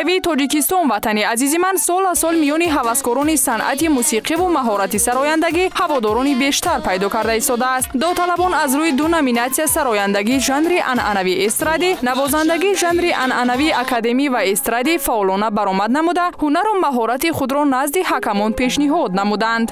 ҷумҳуриявии Тоҷикистон «Ватани азизи ман» сол аз сол миёни ҳаваскорони санъати мусиқиву маҳорати сарояндагӣ ҳаводорони бештар пайдо карда истодааст. Довталабон аз рӯи ду номинатсия: сарояндагии жанри анъанавии эстрадӣ, навозандагии жанри анъанавии академӣ ва эстрадӣ фаъолона баромад намуда, ҳунару маҳорати худро назди ҳакамон пешниҳод намуданд.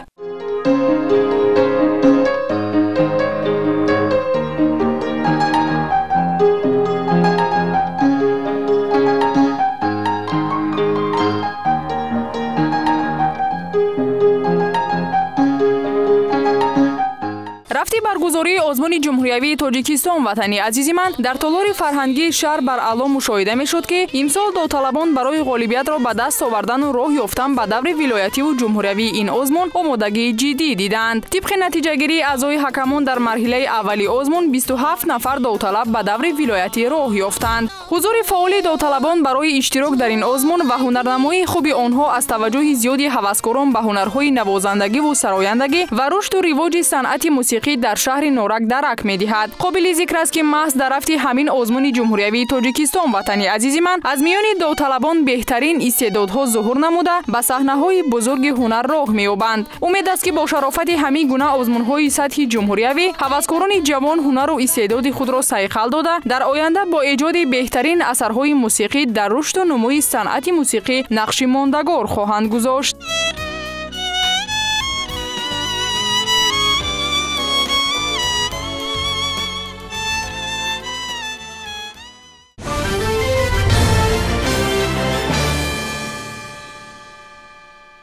Рафти баргузории озмуни ҷумҳуриявии Тоҷикистон «Ватани азизи ман» дар толори фарҳангии шаҳр баръало мушоҳида мешуд, ки имсол довталабон барои ғолибиятро ба даст овардану роҳ ёфтан ба даври вилоятиву ҷумҳуриявии ин озмун омодагии ҷиддӣ дидаанд. Тибқи натиҷагирии аъзои ҳакамон, дар марҳилаи аввали озмун 27 нафар довталаб ба даври вилоятӣ роҳ ёфтанд. Ҳузури фаъоли довталабон барои иштирок дар ин озмун ва ҳунарнамоии хуби онҳо аз таваҷҷӯҳи зиёди ҳаваскорон ба ҳунарҳои навозандагиву сарояндагӣ ва рушду ривоҷи санъати мусиқӣ дар шаҳри Норак дарак медиҳад. Қобили зикр аст, ки маҳз дар рафти ҳамин озмуни ҷумҳуриявии Тоҷикистон «Ватани азизи ман» аз миёни довталабон беҳтарин истеъдодҳо зуҳур намуда, ба саҳнаҳои бузурги ҳунар роҳ меёбанд. Умед аст, ки бо шарофати ҳамин гуна озмунҳои сатҳи ҷумҳуриявӣ ҳаваскорони ҷавон ҳунару истеъдоди худро сайқал дода, дар оянда бо эҷоди беҳтарин асарҳои мусиқӣ дар рушду нумӯи санъати мусиқӣ нақши мондагор хоҳанд гузошт.